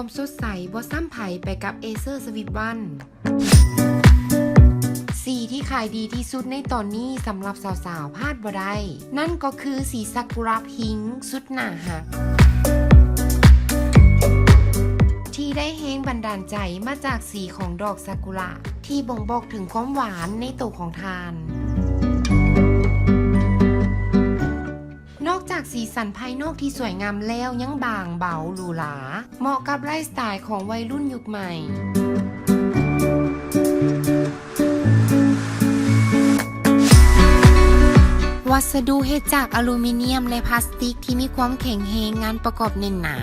ຄວາມສົດໃສບໍ່ຊ້ຳໃຜໄປກັບເອເຊີສະວິດວັນ. ສີທີ່ຂາຍດີທີ່ສຸດໃນຕອນນີ້ສຳລັບສາວໆ ພາດບໍ່ໄດ້ ນັ້ນກໍຄືສີຊາກຸຣະພິງສຸດໜ້າຮັກ ທີ່ໄດ້ແຮງບັນດານໃຈມາຈາກສີຂອງດອກຊາກຸຣະ ທີ່ບົ່ງບອກເຖິງຄວາມຫວານໃນໂຕຂອງທ່ານ. ນອກຈາກສີສັນພາຍນອກທີ່ສວຍງາມແລ້ວ ຍັງບາງເບົາ ຫຼູຫຼາ ເໝາະກັບໄລຟ໌ສະໄຕລ໌ຂອງໄວລຸ້ນຍຸກໃໝ່. ວັດສະດຸເຮັດຈາກອາລູມີນຽມ ແລະ ພລາສຕິກທີ່ມີຄວາມແຂງແຮງ, ງານປະກອບແໜ້ນໜາ.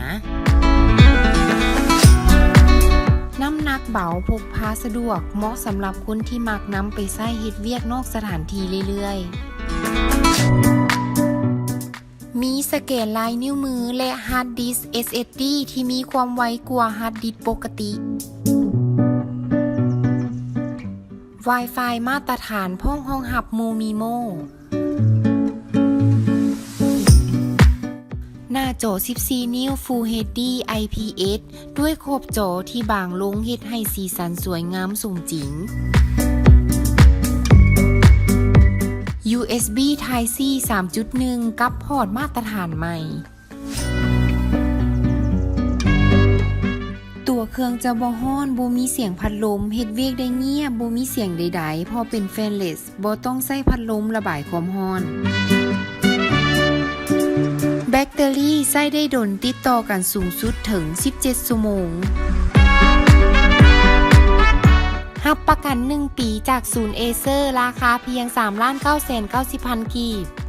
ນ້ຳໜັກເບົາ, ພົກພາສະດວກ, ເໝາະສຳລັບຄົນທີ່ມັກນຳໄປໃຊ້ເຮັດວຽກນອກສະຖານທີ່ເລື້ອຍໆ. ມີສະແກນລາຍນິ້ວມື ແລະ ຮາດດິສ ເອສເອສດີ ທີ່ມີຄວາມໄວກວ່າຮາດດິສປົກກະຕິ. ວາຍຟາຍມາດຕະຖານ ພ້ອມຮອງຮັບ MoMeMo. ໜ້າຈໍສິບສີ່ນິ້ວ Full ເອັດດີ ໄອພີເອັສ ດ້ວຍຂອບຈໍທີ່ບາງລົງ ເຮັດໃຫ້ສີສັນສວຍງາມສົມຈິງ. ຢູເອັສບີ Type-C ສາມຈຸດໜຶ່ງ ກັບພອດມາດຕະຖານໃໝ່. ຕົວເຄື່ອງຈະບໍ່ຮ້ອນ, ບໍ່ມີສຽງພັດລົມ, ເຮັດວຽກໄດ້ງຽບ, ບໍ່ມີສຽງໃດໆ ເພາະເປັນ fanless ບໍ່ຕ້ອງໃຊ້ພັດລົມລະບາຍຄວາມຮ້ອນ. ແບັດເຕີຣີໃຊ້ໄດ້ດົນຕິດຕໍ່ກັນສູງສຸດເຖິງສິບເຈັດຊົ່ວໂມງ. ຮັບປະກັນໜຶ່ງປີຈາກສູນເອເຊີ ລາຄາພຽງສາມລ້ານເກົ້າແສນເກົ້າສິບພັນກີບ.